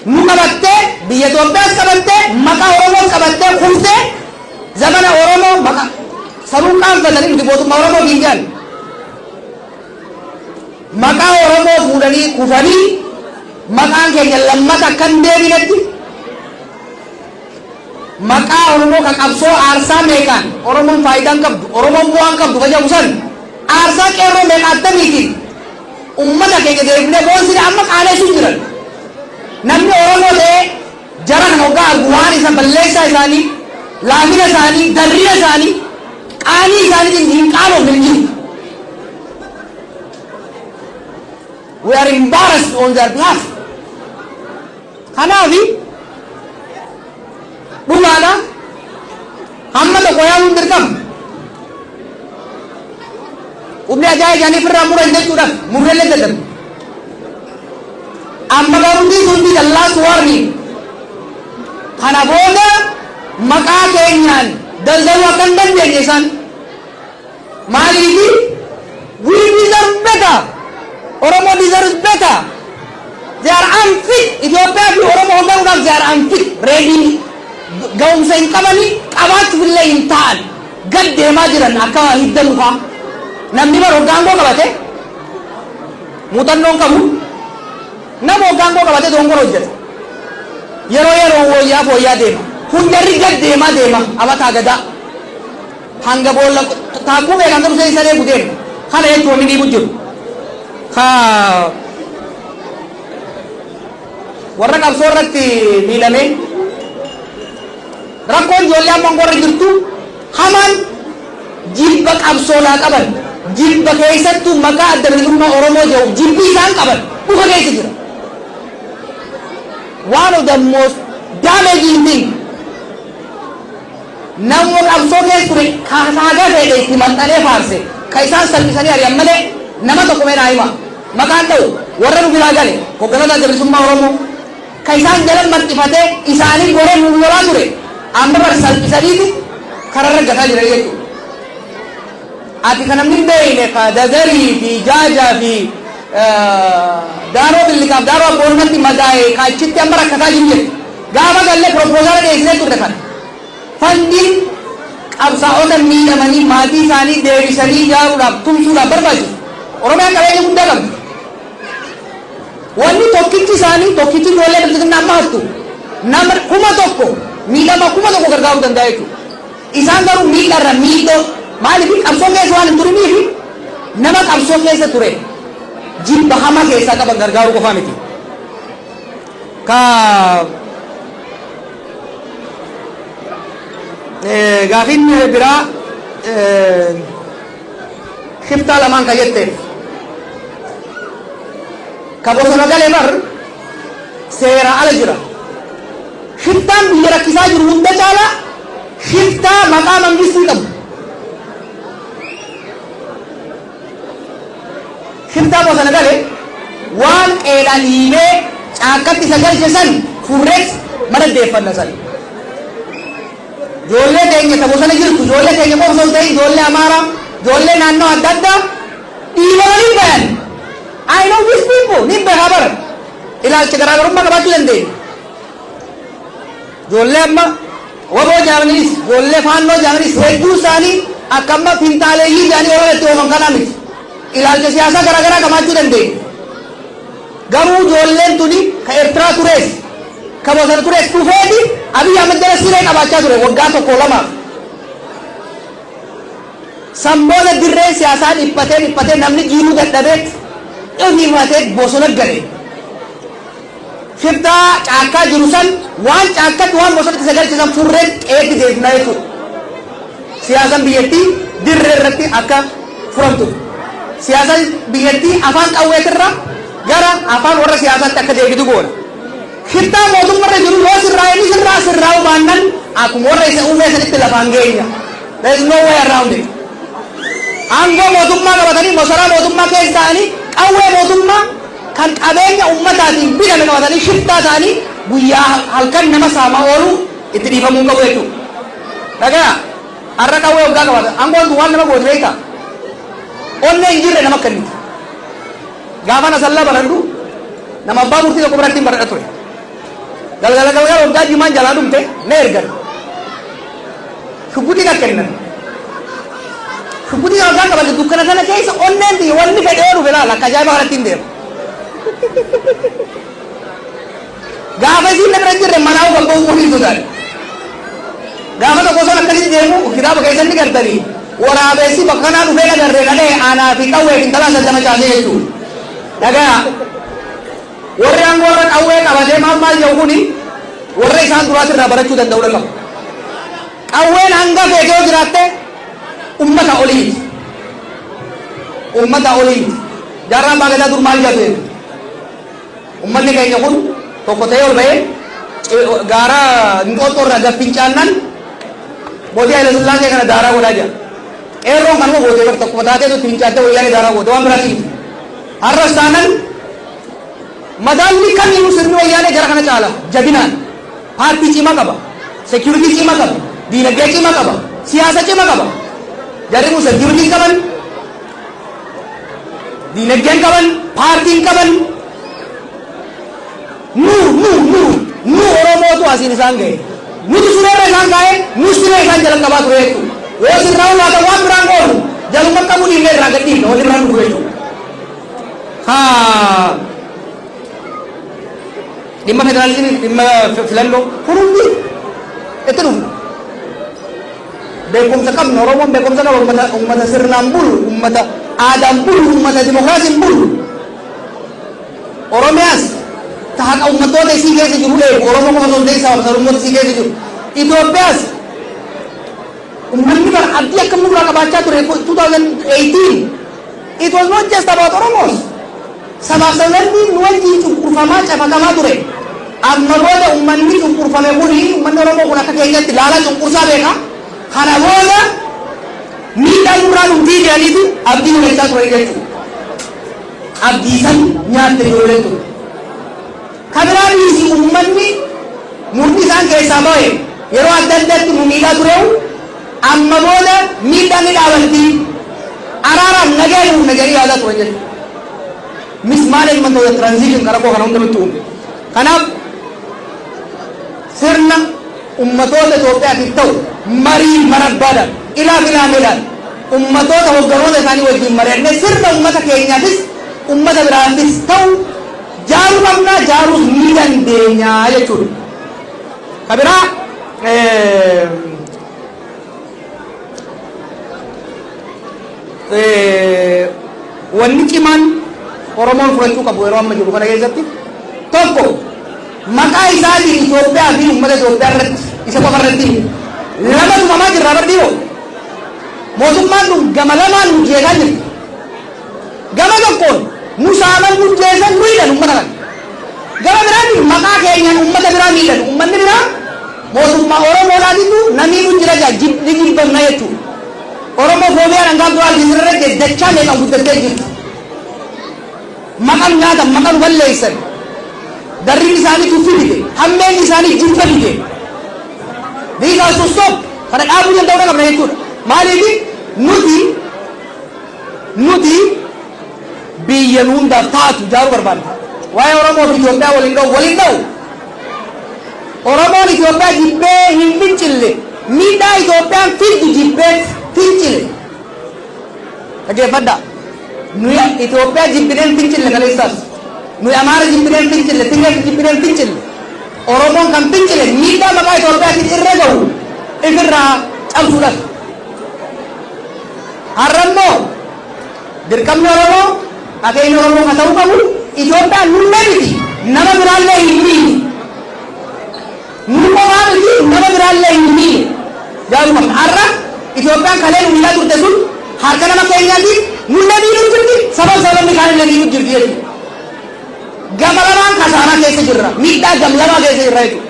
Nu qabattee, biyya Itoophiyaas qabattee, maqaa Oromoos qabattee kuftee, zamana Oromoo maqaa sanuu qaanfatanii nuti mootummaa Oromoo biyyaan maqaa Oromoo fuudhanii kufanii, maqaan keenya lammata akka hin deebinetti, maqaa Oromoo kan qabsoo aarsaa meeqaan Oromoon faayidaan qabdu, Oromoon bu'aan qabdu fayyadu san, aarsaa qeerroo meeqa attamiitiin ummata keenya deebinee boonsine amma qaaneessuu jiran. Namni Oromoo ta'ee jara kana hoggaa argu waan isa balleessaa isaanii, laafina isaanii, darrina isaanii, qaanii isaaniitiin hin qaanofne hin jiru. We are embarrassed on their behalf. Kanaafi dhugaadha, hamma tokko yaaluun dirqama. Qubni ajaa'ib jedhanii firraa muran jechuudhaaf murreellee dadhabu. Amma garuu this will be the last warning. Kana booda maqaa keenyaan daldaluu akka hin dandeenye isaan. Maaliifi? We deserve better. Oromo deserves better. They are unfit. Itoophiyaa fi Oromoo hoogganuudhaaf they are unfit. Ready ga'umsa hin qabanii, qabaachuuf illee hin ta'an. Gad deemaa jiran akka hidda mukaa. Namni bara hoggaangoo qabate muuxannoon qabu, nama hoggaangoo qabate dongora hojjeta. Yeroo yeroo wayyaa fooyyaa deema. Kun jarri gad deemaa deema amataa gadaa. Hanga boolla taakkuu beekan ta'u isa eegu deema. Kana jechuun wanni dhiibu jiru. Ka warra qabsoo irratti miidhamee, rakkoon ijoollee amma warra jirtu hamaan jibba qabsoolaa qaban, jibba keessattuu maqaa Adda Bilisummaa Oromoo jedhu jibbi isaan qaban dhuka keessa jira. One of the most damaging thing, namni qabsoo keessa ture kaagaa fedhe itti maxxanee faarse ka isaan salphisanii ari'an malee, nama tokko mee naa hima. Maqaan ta'u warra nu biraa gale, hogganoota Adda Bilisummaa Oromoo ka isaan jalan maxxifatee isaanii goree nu lolaa ture, amma bar salphisaniiti kararra gataa jira jechuudha. Ati kan namni hin beekne ka Dagarii fi Jaajaa fi Daaroo Billiqaaf Daaroo Abboonnatti madaa'e ka achitti amma rakkataa jiru jedhe. Gaafa gallee proposal dhiyeessinee turre kana. Fundiin qabsaa'ota miidhamanii maatii isaanii deebisanii ijaaruudhaaf, tumsuudhaaf barbaachisu. Oromiyaan qabeenya guddaa qabdi. Wanni tokkichi isaanii, tokkichi ijoollee bilxiginnaa amma hattu, nama 1000, miidhama 1000 gargaaruu danda'a jechuudha. Isaan garuu miidharra miidhoo, maaliif qabsoo keessa waan hin turiniifi, nama qabsoo keessa ture jibba hamaa keessaa qaban gargaaruu qofaa miti. Ka gaafiin biraa shiftaa lamaan ka jetteef, ka bosona galee bar seera ala jira. Shiftaan biyya rakkisaa jiru hunda caalaa shiftaa maqaa mangistii qabu. Shiftaa bosona gale waan qeedhaan dhiibee caakkatti isa galche san furreet mana deeffanna san. Ijoollee keenya ta bosona jirtu, ijoollee keenya qofa osoo hin ta'in, ijoollee Amaaraa, ijoollee naannoo adda addaa dhiibamanii bayan. I know these people, ni beekaa bara. Ilaalcha garaagarummaa qabaachuu dandeenya. Ijoollee amma waboo jaamaniis, ijoollee Faannoo jaamaniis, hedduu isaanii akka amma finxaaleeyyii jaanii olola itti oofan kanaa miti. Ilaalcha siyaasaa garaagaraa qabaachuu dandeenya. Garuu ijoolleen tuni ka Eertiraa turees, ka bosona turees dhufeeti Abiy Ahmed jala siree qabaachaa ture waggaa tokko lamaaf. San booda dirreen siyaasaa dhiphatee dhiphatee, namni jiiruu dadhabeet dhifatee bosona gale. Shiftaa caakkaa jiru san, waan caakkatti, waan bosonatti isa galchisan furree qeetti deebifnaa jechuudha. Siyaasaan biyyattii dirree irratti akka furamtu. Siyaasaan biyyattii afaan qawweetirra gara afaan warra siyaasaatti akka deebitu goona. Shiftaa mootummarra jiru yoo sirraa, inni sirraa sirraa'uu baannan, akkuma warra isa uumee sanitti lafaan geenya. There is no way around it. Aangoo mootummaa qabatanii, masaraa mootummaa keessa ta'anii, qawwee mootummaa kan qabeenya ummataatiin bitame qabatanii, shiftaa ta'anii guyyaa halkan nama saamaa oolu itti dhiifamuu hin qabu jechuudha. Dhagaa har'a qawwee waggaa qabata. Aangoon tun waan nama gooti beektaa? Onnee hin jirre nama kenniti. Gaafa na sallaa baradhu, nama abbaa murtii tokko biratti hin baradha ture. Galgala galgala waggaa jimaan jalaa dhumte na ergan. Shugguxii na kennan. Shugguxii waggaa qabate dukkana sana keessa onneen tiyya wanni fedhe yoo dhufe laala akka ajaa'iba kanatti hin deema. Gaafa isiin na bira hin jirre manaa kan ba'uu hin sodaadhe. Gaafa tokko osoo akkasitti deemu kitaaba keessatti gartanii waraabessi bakka kanaa dhufee nagarree dhadhee aanaa fi qawwee fi intalaa sadda facaasee jechuudha. Dhagaa warri aangoo irra qawwee qabatee maal maal jedhu kuni warra isaan duraas irraa barachuu danda'uu qabu. Qawween hanga feete yoo jiraatte ummata oliiti. Ummata oliiti. Jaarraa Abbaa Gadaa dur maal jedhu? Ummanni keenya kun tokko ta'ee ol ba'ee gaara Inxooxxoo irraa gad fincaannan mootii Haayila Sillaasee kana daaraa godhaa jira. Qeerroon kanuma gootee bar tokkuma taatee tutti fincaattee Wayyaanee daaraa goote, waan biraatii miti. Har'as taanan madaalli kamiinuu sirni Wayyaanee jara kana caala jabinaan paartii cimaa qaba, security cimaa qaba, diinagdee cimaa qaba, siyaasa cimaa qaba. Jarri kun security hin qaban, diinagdeen qaban, paartiin qaban. Nu Oromootu asiin isaan ga'e. Nuti sureerra isaan kaa'e, nu siree isaan jala qabaa ture jechuudha. Yoo sirraa baatan waan biraan goonu jaluma qabu dhiifnee irraa gad dhiifna, wanni biraan dhufu jechuudha. Haa, dhimma federaalizimii, dhimma filannoo kun hundi itti dhufna. Beekumsa qabna, Oromoon beekumsa qaba, ummata sirnaan bulu, ummata aadaan bulu, ummata dimokiraasiin bulu. Oromiyaas ta haqa uummattoota isii keessa jiru eegu, Oromoo qofa osoo hin ta'in sababa sablammoota isii keessa jiru. Itoophiyaas uummanni bara abdii akka nurraa qabaachaa ture 2018, it was not just about Oromos. Sabaaf sablammiin nu wajjin cunqurfamaa cafaqamaa ture. Amma booda uummanni cunqurfame kuni, uummanni Oromoo kun akka keenyatti laalaa cunqursaa beeka. Kana booda miidhaan nurraa dhumtii jedhaniitu abdii godhachaa ture jechuudha. Abdii san nyaatte ijoolleen tun. Kabiraa dhiisi, uummanni murni isaan keessaa bahe yeroo adda addaatti nu miidhaa tureewu amma booda miidhaan ni dhaabatti, araaraan nagaa buufna jedhanii yaadaa turan jechuudha. Mismanagement of the transition kan rakkoo kana hunda nutti uume. Kanaaf sirna ummatoota Itoophiyaatiif ta'u marii marabbaadhaan, ilaa filaameedhaan, ummatoota hogganoota isaanii wajjin mari'annee sirna ummata keenyaafis ummata biraafis ta'u jaaruu qabna, jaaruus ni dandeenya jechuudha. Kabiraa wanni cimaan Oromoon fudhachuu qabu yeroo amma jiru kana keessatti tokko, maqaa isaatiin Itoophiyaa fi uummata Itoophiyaa irratti, isa qofa irratti lama tumamaa jirra bar dhiyoo. Mootummaan kun gama lamaan nu jeeqaa jirti. Gama tokkoon nu saaman, nu jeesan, nu hidhan uummata kana. Gama biraatiin maqaa keenyaan uummata biraa miidhan. Uummanni biraa mootummaa Oromoodhaatitu namii nu jira jaa ni jibbamna jechuudha. Oromoo foobiyaan hangaa duraa argisiirra dachaa meeqaan guddattee jirti. Maqaan nyaatan, maqaan balleessan. Darriin isaanii tuffii fide. Hammeen isaanii jibba fide. These are to stop. Kana dhaabuu danda'uu qabna jechuudha. Maaliif nuti biyya nu hundaaf taatu ijaaruu barbaadna. Waa'ee Oromoo fi Itoophiyaa waliin dha'u, waliin dha'u. Oromoon Itoophiyaa jibbee hin fincille. Miidhaa Itoophiyaan fiddu jibbee fincile. Dhaggeeffadhaa. Nuyi Itoophiyaa jibbinee hin fincille kaleessaas. Nuyi Amaara jibbinee hin fincille, Tigree jibbinee hin fincille. Oromoon kan fincile miidhaa maqaa Itoophiyaatiin irra gahu ifirraa cabsuudhaaf. Har'a immoo dirqamni Oromoo, akeekni Oromoo kan ta'uu qabu Itoophiyaan nullee miti, nama biraallee hin miine. Nu qofaa miti, nama biraallee hin miine. Jaaruu qabna. Har'a Itoophiyaan kalee nu miidhaa turte sun harka nama keenyaatiin nullee miidhuu jirti, sababni kaanillee miidhuu jirti jechuudha. Gama lamaan kasaaraa keessa jirra. Miidhaa gam lamaa keessa jirra jechuudha.